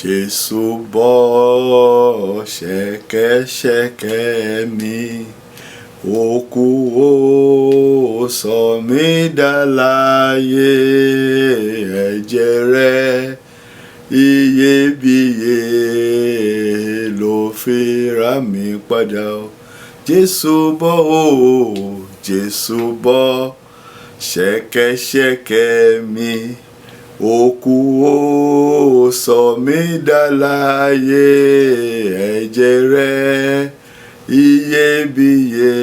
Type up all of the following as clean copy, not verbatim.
Jésù bọ́ ṣẹ̀kẹ̀ṣẹ̀kẹ̀ mi, ó kú, ó sọ mí dà láàyè. Ẹ̀jẹ̀ rẹ̀ iyebíye ló fi rà mí padà o. Jésù bọ́ o, Jésù bọ́ ṣẹ̀kẹ̀ṣẹ̀kẹ̀ mi, ó kú, ó sọ mí dà láàyè. Ẹ̀jẹ̀ rẹ̀ iyebíye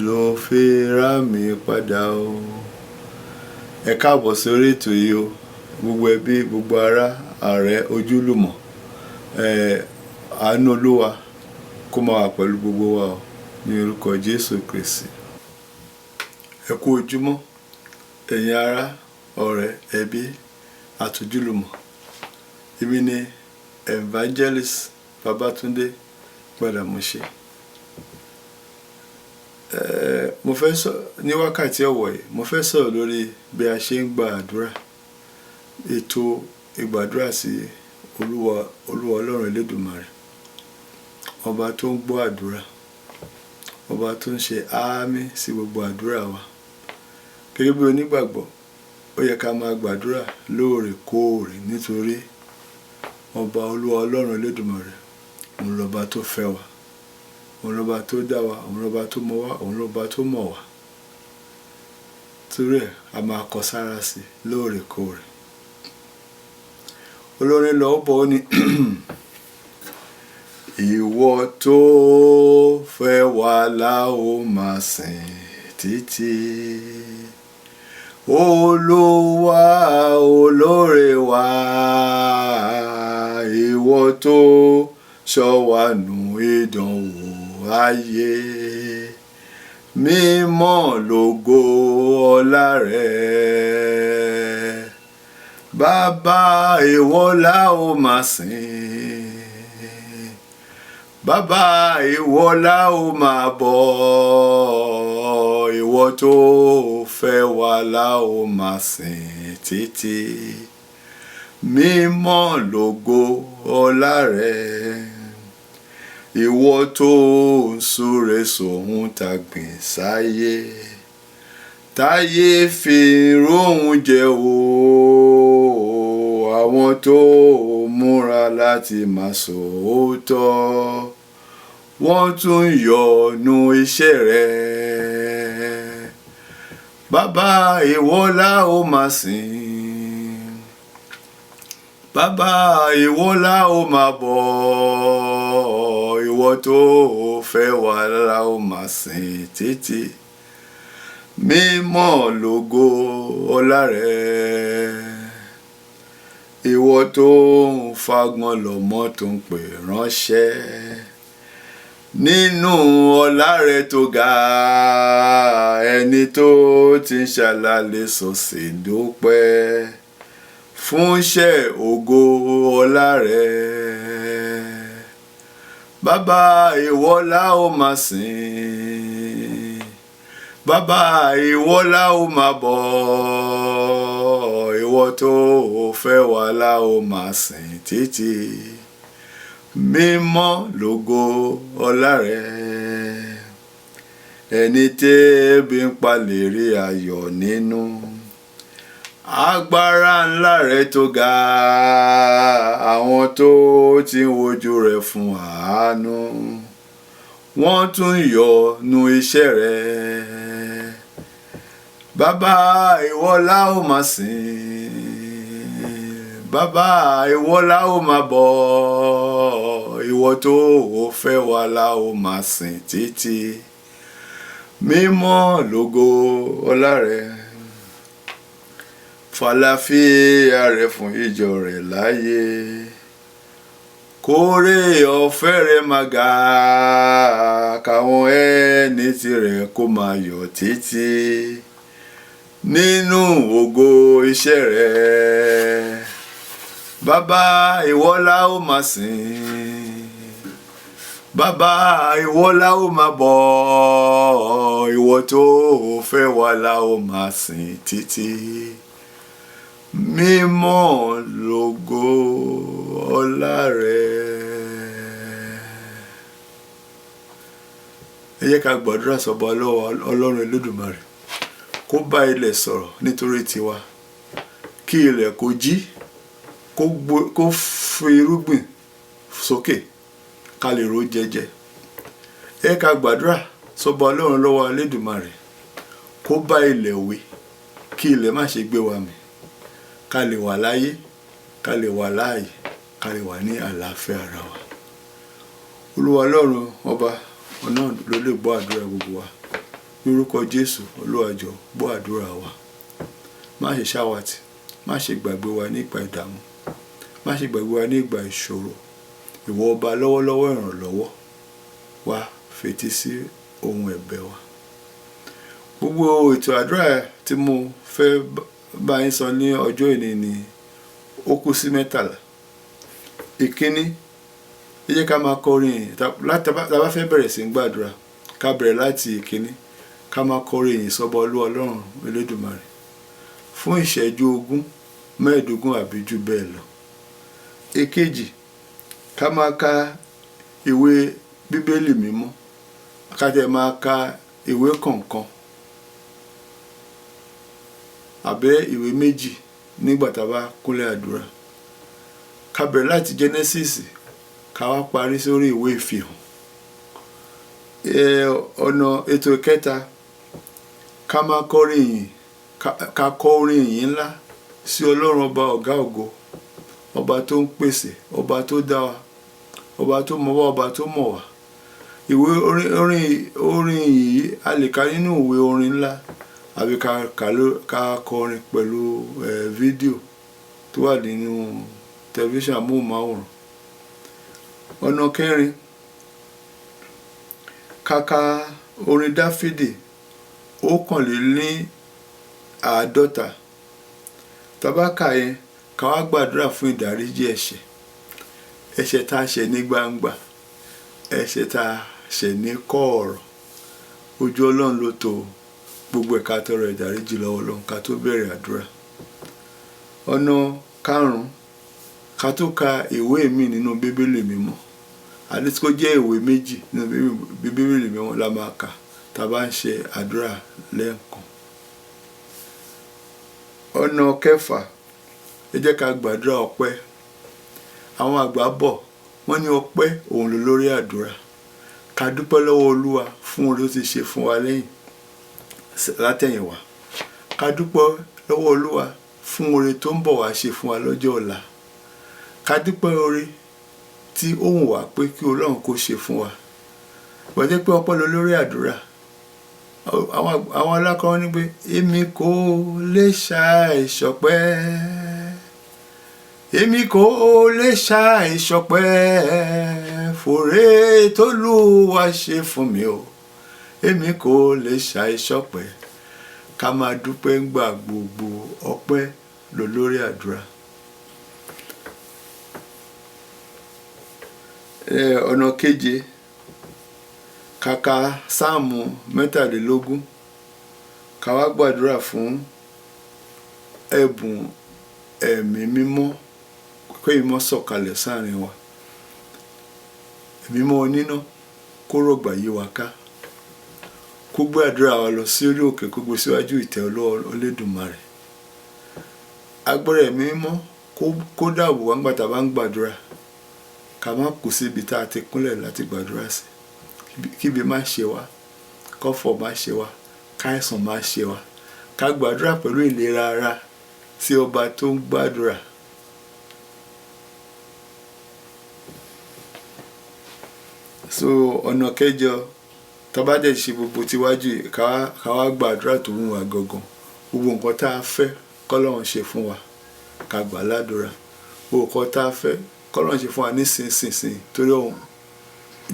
ló fi rà mí padà o. Ẹ káàbọ̀ sórí ètò yìí o, gbogbo ẹbí, gbogbo ará, ọ̀rẹ́, ojúlùmọ̀. Àánú Olúwa kó máa wà pẹ̀lú gbogbo wa o, ní orúkọ Jésù Kristi. Ẹ kú ojúmọ́, ẹ̀yin ará, ọ̀rẹ́, ẹbí àtojúlùmọ̀. Èmi ni Evangelist Babátúndé Gbàdàmọ́ṣe. Mo fẹ́ sọ ní wákàtí ọ̀wọ̀ yìí, mo fẹ́ sọ̀rọ̀ lórí bí a ṣe ń gba àdúrà, ètò ìgbàdúrà sí Olúwa, Olúwa Ọlọ́run Elédùmarè, ọba tó ń gbọ́ àdúrà, ọba tó ń ṣe àmín sí gbogbo àdúrà wa. Gẹ́gẹ́ bí onígbàgbọ́, ó yẹ ká máa gbàdúrà lóòrèkóòrè, nítorí ọba Olúwa Ọlọ́run Elédùmarè, òun lọba tó fẹ́ wa, òun lọba tó dá wa, òun lọba tó mọ̀ wá, òun lọba tó mọ̀ wá. Torí ẹ̀, a máa kọ sára sí lóòrèkóòrè. Olórin lọ, ó bọ̀, ó ní, "Ìwọ tó fẹ́ wa la ó máa sìn títí, Olúwa olóore wa. Ìwọ tó ṣọ́ wa nù ìdánwò ayé, mímọ́ lógo ọlá rẹ. Bàbá, ìwọ la ó máa sìn. Bàbá, ìwọ la ó máa bọ̀. Ìwọ tó fẹ́ wa la ó máa sìn títí, mímọ́ lógo ọlá rẹ. Ìwọ tó ń súre sóhun tá gbìn sáyé, táyé fi róhun jẹ o. Àwọn tó múra láti máa sòótọ́, wọ́n tún yọ̀nù iṣẹ́ rẹ̀. Bàbá, ìwọ la ó máa sìn. Bàbá, ìwọ la ó máa bọ̀. Ìwọ tó fẹ́ wa la ó máa sìn títí, mímọ́ lógo ọlá rẹ. Ìwọ tó ń fagbọn lọ́mọ tó ń pè ránṣẹ́, nínú ọlá rẹ tó ga, ẹni tó ti ń ṣàlàlẹ̀ sọ̀sì dúpẹ́ fún iṣẹ́ ògo ọlá rẹ. Bàbá, ìwọ la ó máa sìn. Bàbá, ìwọ la ó máa bọ̀. Ìwọ tó fẹ́ wa la ó máa sìn títí, mímọ́ lógo ọlá rẹ. Ẹni tẹ́bi ń pa lè rí ayọ̀ nínú agbára ńlá rẹ tó ga. Àwọn tó ti ń wojú rẹ fún àánú, wọ́n tún yọ̀nù iṣẹ́ rẹ. Bàbá, ìwọ la ó máa sìn. Bàbá, ìwọ la ó máa bọ̀. Ìwọ tó fẹ́ wa la ó máa sìn títí, mímọ́ lógo ọlá rẹ. Fàlàfíà rẹ fún ìjọ rẹ láyé, kórè ọ̀fẹ́ rẹ máa ga, káwọn ẹni tirẹ̀ kó máa yọ̀ títí nínú ògo iṣẹ́ rẹ. Bàbá, ìwọ la ó máa sìn. Bàbá, ìwọ la ó máa bọ̀. Ìwọ tó fẹ́ wa la ó máa sìn títí, Mímọ́ lógo ọlá rẹ. Ẹ jẹ́ ká gbàdúrà sọ́ba Ọlọ́run Olódùmarè kó bá ilẹ̀ sọ̀rọ̀ nítorí tiwa, kí ilẹ̀ kó jí, kó fi irúgbìn sókè ká lè ro jẹjẹ. Ẹ jẹ́ ká gbàdúrà sọ́ba Ọlọ́run lọ́wọ́ Olódùmarè kó bá ilẹ̀ wí, kí ilẹ̀ má ṣe gbé wa mì, ká lè wà láyé, ká lè wà láàyè, ká lè wà ní àlàáfíà ara wa. Olúwa Ọlọ́run ọba ọ̀nà ló lè gbọ́ àdúrà gbogbo wa. Lórúkọ Jésù, Olúwa jọ̀ọ́ gbọ́ àdúrà wa. Má ṣe ṣáwàtì, má ṣe gbàgbé wa ní ìgbà ìdààmú, má ṣe gbàgbé wa ní ìgbà ìṣòro. Ìwọ ọba lọ́wọ́lọ́wọ́ ìrànlọ́wọ́ wa, fetí sí ohun ẹ̀bẹ̀ wa. Gbogbo ètò àdúrà tí mo fẹ́ bá yín sọ ní ọjọ́ òní ni ó kú sí 13. Ìkíní, ẹ jẹ́ ká máa kọrin ìyìn. Tá bá fẹ́ bẹ̀rẹ̀ sí ń gbàdúrà, ká bẹ̀rẹ̀ láti ìkíní, ká máa kọrin ìyìn sọ́ba Olúwa Ọlọ́run Olódùmarè fún ìṣẹ́jú 20, 15 àbí jù bẹ́ẹ̀ lọ. Èkejì, ká máa ka ìwé Bíbélì mímọ́, ká tẹ̀ máa ka ìwé kọ̀ọ̀kan àbí ìwé méjì nígbà tá a bá kúnlẹ̀ àdúrà. Ká bẹ̀rẹ̀ láti Genesis, ká wá parí sórí ìwé Ìfihàn. Ọ̀nà ètò kẹta, ká máa kọrin ìyìn, ká kọ orin ìyìn ńlá sí Ọlọ́run ọba ọ̀gá ògo, ọba tó ń pèsè, ọba tó dá wa, ọba tó mọ̀ wá, ọba tó mọ̀ wá. Ìwé orin yìí a lè ka nínú ìwé orin ńlá àbí ká kọrin pẹ̀lú fídíò tó wà nínú tẹlifíṣàn amóhùnmáwòrán. Ọ̀nà kẹrin, ká ka orin Dáfídì 51. Tá bá kà yẹn, ká wá gbàdúrà fún ìdáríjì ẹ̀ṣẹ̀. Ẹ̀ṣẹ̀ tá a ṣẹ̀ ní gbangba, ẹ̀ṣẹ̀ tá a ṣẹ̀ ní kọ̀ọ̀rọ̀. Ojú Ọlọ́run ló tó gbogbo ẹ̀ka tọrọ ìdáríjì lọ́wọ́ Ọlọ́run ká tó bẹ̀rẹ̀ àdúrà. Ọ̀nà karùn-ún, ká tó ka ìwé mi nínú Bíbélì mímọ́, àti kó jẹ́ ìwé méjì nínú Bíbélì mímọ́ la máa kà tá a bá ń ṣe àdúrà lẹ́ẹ̀kan. Ọ̀nà kẹfà, ẹ jẹ́ ká gbàdúrà ọpẹ́. Àwọn àgbà bọ̀, wọ́n ní ọpẹ́ òun ló lórí àdúrà. Ká dúpẹ́ lọ́wọ́ Olúwa fún ohun tó ti ṣe fún wa lẹ́yìn látẹ̀yìnwá. Ká dúpẹ́ lọ́wọ́ Olúwa fún oore tó ń bọ̀ wá ṣe fún wa lọ́jọ́ ọ̀la. Ká dúpẹ́ oore tí ó wù wá pé kí Ọlọ́run kó ṣe fún wa. Wọ́n jẹ́ pé ọpẹ́ ló lórí àdúrà. Àwọn alákọ̀ọ́ ní pé èmi kò lè ṣàìṣọpẹ́, èmi kò lè ṣàìṣọpẹ́ fòrè t'Olúwa ṣe fún mi o, èmi kò lè ṣàìṣọpẹ́. Ká máa dúpẹ́ ńgbà gbogbo, ọpẹ́ ló lórí àdúrà. Ọ̀nà keje, ká ka Sáàmù 23, ká wá gbàdúrà fún ẹ̀bùn ẹ̀mí mímọ́, pé ìmọ̀ sọ̀kalẹ̀ sáàrin wa. Ẹ̀mí mímọ́ oníná kó rọ̀gbà yí wa ká, kó gbé àdúrà wa lọ sí orí òkè, kó gbé síwájú ìtẹ́ Olódùmarè. Agbára ẹ̀mí mímọ́ kó dáàbò wá nígbà tá a bá ń gbàdúrà, ká má kú síbi tá a ti kúnlẹ̀ láti gbàdúrà sí. Kíbi má ṣe wá, kọ́fọ̀ má ṣe wá, káìsàn má ṣe wá. Ká gbàdúrà pẹ̀lú ìlera ara sí ọba tó ń gbàdúrà. So ọ̀nà kẹjọ, tá bá dẹ̀ ṣe gbogbo tíwájú yìí, ká wá gbàdúrà tó wù wá gangan. Gbogbo nǹkan tá a fẹ́ k'Ọlọ́run ṣe fún wa, ká gbà ládùrá. Gbogbo nǹkan tá a fẹ́ k'Ọlọ́run ṣe fún wa nísinsìnyí, torí òun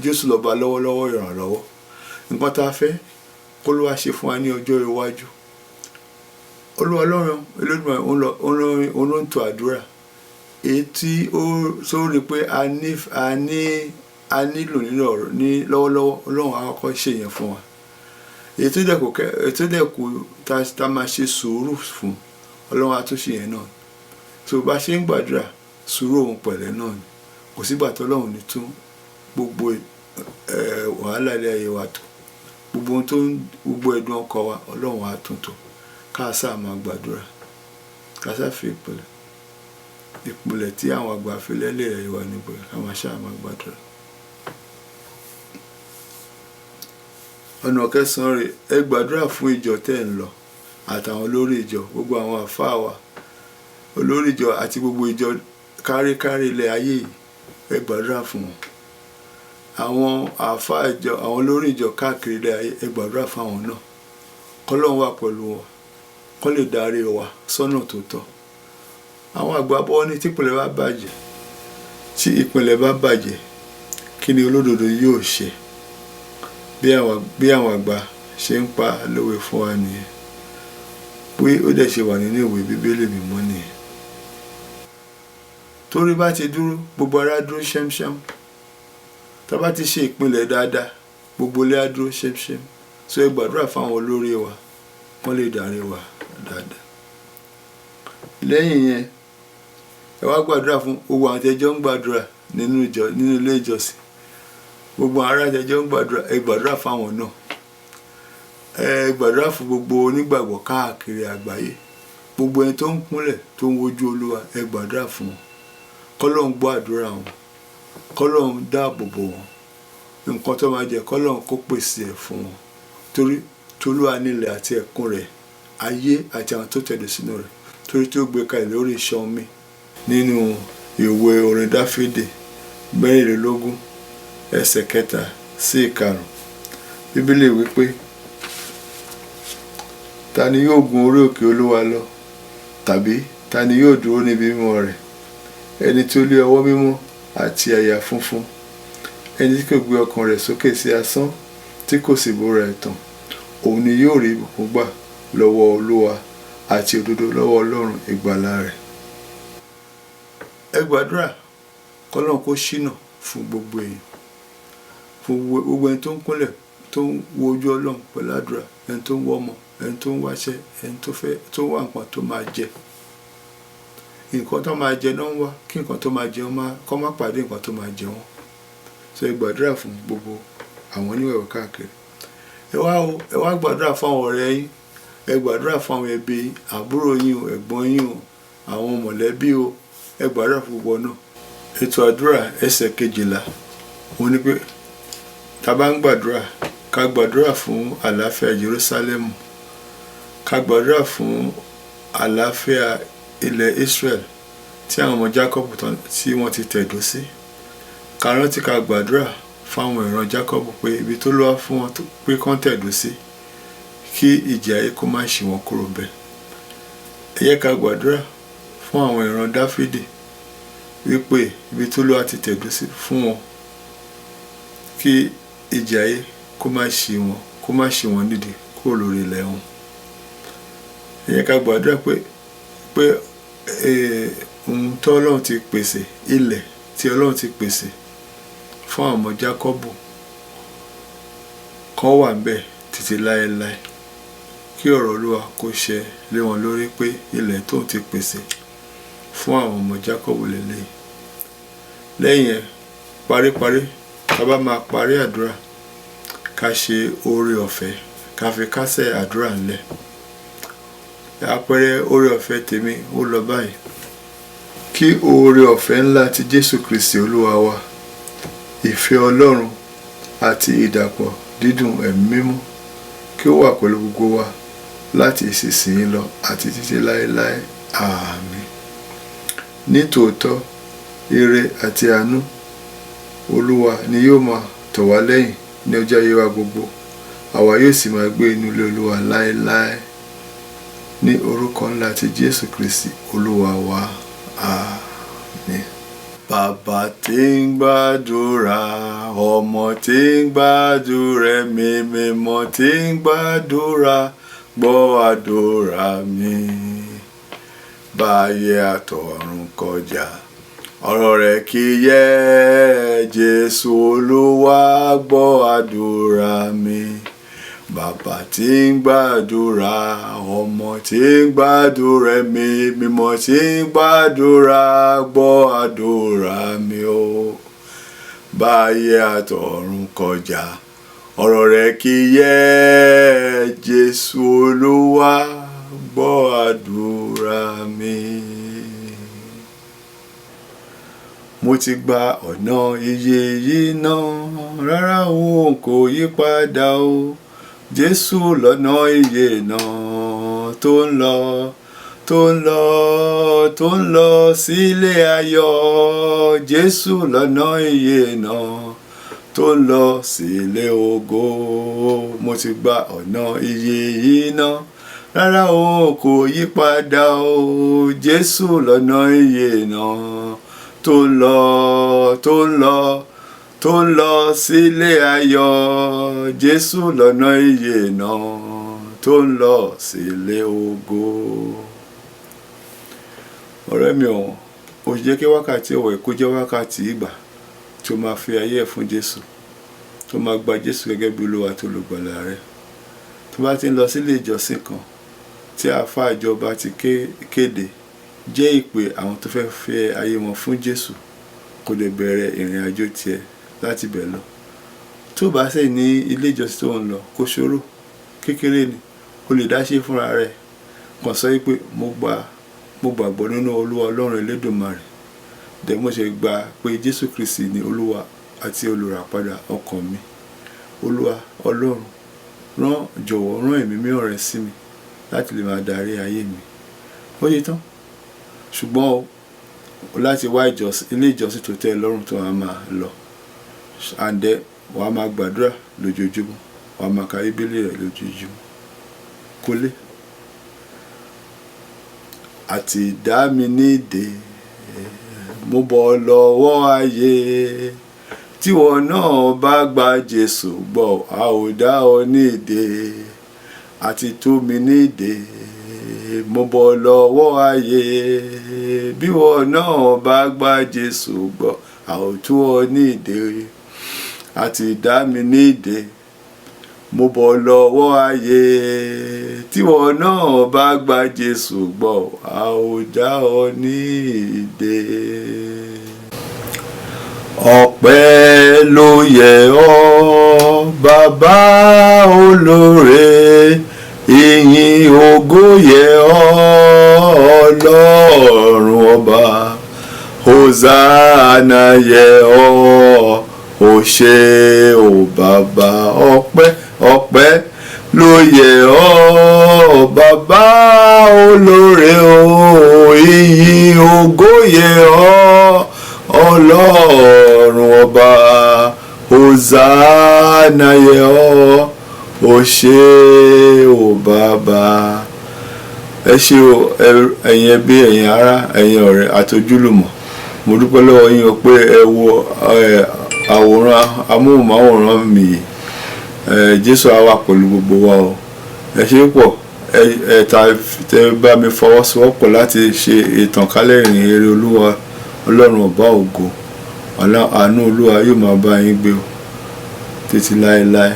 Jésù lọ́ba lọ́wọ́lọ́wọ́ ìrànlọ́wọ́. Nǹkan tá a fẹ́ k'Olúwa ṣe fún wa ní ọjọ́ iwájú. Olúwa Ọlọ́run Olódùmarè òun ló ń tọ àdúrà. Èyí tí ó rí pé a nílò nínú ọ̀rọ̀ ní lọ́wọ́lọ́wọ́, Ọlọ́run á kọ́kọ́ ṣe yẹn fún wa. Èyí tó dẹ̀ kù tá máa ṣe sùúrù fún, Ọlọ́run á tún ṣe yẹn náà. Tó bá ṣe ń gbàdúrà, sùúrù òun pẹ̀lẹ́ náà ni. Kò sígbà tó Ọlọ́run ní tún gbogbo wàhálà ilé ayé wa tó, gbogbo ohun tó ń gbogbo ẹ̀dùn ọkàn wa, Ọlọ́run á tún tò. Ká sáà máa gbàdúrà, ká sáà fi ìpìlẹ̀ ìpìlẹ̀ tí àwọn àgbà fi lélẹ̀ ayé wa nígbà ká máa ṣáà máa gbàdúrà. Ọ̀nà kẹsàn-án rèé, ẹ gbàdúrà fún ìjọ tẹ́ ń lọ àtàwọn olórí ìjọ, gbogbo àwọn àfáà wa, olórí ìjọ àti gbogbo ìjọ káríkárí ilẹ̀ ayé yìí, ẹ gbàdúrà fún wọn. Àwọn àfáà ìjọ, àwọn olórí ìjọ káàkiri ilẹ̀ ayé, ẹ gbàdúrà fún àwọn náà, k'Ọlọ́run wà pẹ̀lú wọn, kó lè darí wa sọ́nà tó tọ́. Àwọn àgbà bọ́ ní tí ìpìlẹ̀ bá bàjẹ́, tí ìpìlẹ̀ bá bàjẹ́, kí ni olódodo yóò ṣe? Bí àwọn àgbà ṣe ń pa lówe fún wa nìyẹn, bí ó dẹ̀ ṣe wà nínú ìwé Bíbélì mímọ́ nìyẹn. Torí bá ti dúró, gbogbo ara dúró ṣẹ́mṣẹ́m. Tá bá ti ṣe ìpìlẹ̀ dáadáa, gbogbo ilé á dúró ṣẹ́mṣẹ́m. So ẹ gbàdúrà fún àwọn olórí wa, kán lè darí wa dáadáa. Lẹ́yìn yẹn, ẹ wá gbàdúrà fún gbogbo àwọn tẹ́jọ́ ń gbàdúrà nínú ìjọ, nínú ilé ìjọsìn. Gbogbo àwọn ará tẹ́jọ́ ń gbàdúrà, ẹ gbàdúrà fún àwọn náà. Ẹ gbàdúrà fún gbogbo onígbàgbọ́ káàkiri àgbáyé. Gbogbo ẹni tó ń kúnlẹ̀, tó ń wojú Olúwa, ẹ gbàdúrà fún wọn. K'Ọlọ́run gbọ́ àdúrà wọn, k'Ọlọ́run dáàbò bò wọ́n. Nǹkan tó máa jẹ, k'Ọlọ́run kó pèsè ẹ̀ fún wọn. Torí t'Olúwa nílẹ̀ àti ẹ̀kún rẹ̀, ayé àti àwọn tó tẹ̀dó sínú rẹ̀. Torí tí ó gbé kalẹ̀ lórí ìṣàn omi. Nínú ìwé orin Dáfídì 24 ẹsẹ̀ 3 sí 5, Bíbélì wípé, ta ni yóò gun orí òkè Olúwa lọ? Tàbí ta ni yóò dúró níbi mímọ́ rẹ̀? Ẹni tí ó lé ọwọ́ mímọ́ àti àyà funfun, ẹni tí kò gbé ọkàn rẹ̀ sókè sí asán, tí kò sì búra ẹ̀tàn, òun ni yóò rí ìbùkún gbà lọ́wọ́ Olúwa àti òdodo lọ́wọ́ Ọlọ́run ìgbàlà rẹ̀. Ẹ gbàdúrà k'Ọlọ́run kó ṣínà fún gbogbo èèyàn, fún gbogbo ẹni tó ń kúnlẹ̀, tó ń wo ojú Ọlọ́run pẹ̀lú àdúrà, ẹni tó ń wọ́ ọmọ, ẹni tó ń wáṣẹ́, ẹni tó fẹ́, tó wá nǹkan tó máa jẹ. Nǹkan tó máa jẹ náà ń wá, kí nǹkan tó máa jẹ wọ́n má, kó má pàdé nǹkan tó máa jẹ wọ́n. So ẹ gbàdúrà fún gbogbo àwọn oníwẹ̀wẹ̀ káàkiri. Ẹ wá o, ẹ wá gbàdúrà fún àwọn ọ̀rẹ́ yín, ẹ gbàdúrà fún àwọn ẹbí yín, àbúrò yín o, ẹ̀gbọ́n yín o, àwọn mọ̀lẹ́bí o, ẹ gbàdúrà fún gbogbo náà. Ètò àdúrà ẹsẹ̀ 12, òun ni pé tá bá ń gbàdúrà, ká gbàdúrà fún àlàáfíà Jerúsálẹ́mù, ká gbàdúrà fún àlàáfíà ilẹ̀ Israel tí àwọn ọmọ Jacob tí wọ́n ti tẹ̀dó sí. Ká rántí ká gbàdúrà fún àwọn ìran Jacob pé ibi tó lọ́wọ́ fún wọn pé kán tẹ̀dó sí, kí ìjì ayé kó má ṣì wọ́n kúrò bẹ́ẹ̀. Ẹ jẹ́ ká gbàdúrà fún àwọn ìran Dáfídì wípé ibi tó lọ́wọ́ ti tẹ̀dó sí fún wọn, kí ìjì ayé kó má ṣì wọ́n, kó má ṣì wọ́n nídìí kúrò lórí ilẹ̀ wọn. Ẹ jẹ́ ká gbàdúrà pé ohun tó Ọlọ́run ti pèsè, ilẹ̀ tí Ọlọ́run ti pèsè fún àwọn ọmọ Jákọ́bù kó wà níbẹ̀ títí láéláé, kí ọ̀rọ̀ Olúwa kó ṣẹ lé wọn lórí pé ilẹ̀ tó ti pèsè fún àwọn ọmọ Jákọ́bù lélẹ́yìí. Lẹ́yìn ẹ, paríparí, tá bá máa parí àdúrà, ká ṣe oore ọ̀fẹ́, ká fi kásẹ̀ àdúrà ńlẹ̀. Àpẹẹrẹ oore ọ̀fẹ́ tèmi ó lọ báyìí. Kí oore ọ̀fẹ́ ńlá ti Jésù Kristi Olúwa wa, ìfẹ́ Ọlọ́run àti ìdàpọ̀ dídùn ẹ̀mí mímọ́ kí ó wà pẹ̀lú gbogbo wa láti ìsinsìnyí lọ àti títí láéláé. Àmín. Nítòótọ́, ire àti àánú Olúwa ni yóò máa tọ̀ wá lẹ́yìn ní ọjọ́ ayé wa gbogbo. Àwa yóò sì máa gbé inú ilé Olúwa láéláé. Ní orúkọ ńlá ti Jésù Kristi Olúwa wa. Àmín. Bàbá tí ń gbàdúrà, ọmọ tí ń gbàdúrà, ẹ̀mí mímọ́ tí ń gbàdúrà, gbọ́ àdúrà mi. Báyé àtọ̀run kọjá, ọ̀rọ̀ rẹ̀ kì í yẹ̀, Jésù Olúwa gbọ́ àdúrà mi. Bàbá tí ń gbàdúrà, ọmọ tí ń gbàdúrà, ẹ̀mí mímọ́ tí ń gbàdúrà, gbọ́ àdúrà mi o. Báyé àtọ̀run kọjá, ọ̀rọ̀ rẹ̀ kì í yẹ̀, Jésù Olúwa gbọ́ àdúrà mi. Mo ti gba ọ̀nà iye yìí náà, rárá o, n kò yí padà o. Jésù lọ́nà iye náà tó ń lọ, tó ń lọ, tó ń lọ sílé ayọ̀. Jésù lọ́nà iye náà tó ń lọ sílé ògo. Mo ti gba ọ̀nà iye yìí náà, rárá o, kò yí padà o. Jésù lọ́nà iye náà tó ń lọ, tó ń lọ, tó ń lọ sílé ayọ̀. Jésù lọ́nà iye náà tó ń lọ sílé ògo. Ọ̀rẹ́ mi ọ̀wọ́n, ó jẹ́ kí wákàtí ọ̀wọ̀ kó jẹ́ wákàtí ìgbà tí ó máa fi ayé ẹ̀ fún Jésù, tó máa gba Jésù gẹ́gẹ́ bí Olúwa àti olùgbàlà rẹ. Tó bá ti ń lọ sílé ìjọsìn kan tí àáfàá ìjọba ti kéde, jẹ́ ìpè àwọn tó fẹ́ fi ayé wọn fún Jésù, kó lè bẹ̀rẹ̀ ìrìn àjò tiẹ̀ láti bẹ̀ lọ. Tó bá sì ní ilé ìjọsìn tó ń lọ, kó ṣòro, kékeré ni, o lè dá ṣe fúnra rẹ. Kàn sọ wípé mo gbàgbọ́ nínú Olúwa Ọlọ́run Elédùmarè, dẹ̀ mo ṣe gbà pé Jésù Kristi ni Olúwa àti olùràpadà ọkàn mi. Olúwa Ọlọ́run, jọ̀wọ́ rán ẹ̀mí mímọ́ rẹ sí mi láti lè máa darí ayé mi. Ó yé tán. Ṣùgbọ́n o láti wá ilé ìjọsìn tó tẹ́ ẹ lọ́rùn tó wàá máa lọ. And then wàá máa gbàdúrà lójoojúmọ́, wàá máa ka Bíbélì rẹ lójoojúmọ́. Kólé. Àti dá mi nídè, mo bọ́ lọ́wọ́ ayé. Tíwọ náà bá gba Jésù gbọ́, a ò dá ọ nídè. Àti tú mi nídè, mo bọ́ lọ́wọ́ ayé. Bíwọ náà bá gba Jésù gbọ́, a ò tú ọ nídè. Àti dá mi nídè, mo bọ́ lọ́wọ́ ayé. Tíwọ náà bá gba Jésù gbọ́, a ò dá ọ nídè. Ọpẹ́ ló yẹ ọ́, Bàbá olóore, ìyìn ògo yẹ ọ́, Ọlọ́run ọba. Hosanna yẹ ọ́, o ṣé o Bàbá. Ọpẹ́, ọpẹ́ ló yẹ ọ́, Bàbá olóore o, ìyìn ògo yẹ ọ́, Ọlọ́run ọba. Hosanna yẹ ọ́, o ṣé o Bàbá. Ẹ ṣé o, ẹ̀yin ẹbí, ẹ̀yin ará, ẹ̀yin ọ̀rẹ́ àti ojúlùmọ̀. Mo dúpẹ́ lọ́wọ́ yín o pé ẹ wo àwòrán amóhùnmáwòrán mi yìí. Jésù á wà pẹ̀lú gbogbo wa o. Ẹ ṣé pọ̀, ẹ ta tẹ bá mi fọwọ́sowọ́pọ̀ láti ṣe ìtànkálẹ̀ ìrìn rere Olúwa Ọlọ́run ọba ògo. Àánú Olúwa yóò máa bá yín gbé o títí láéláé.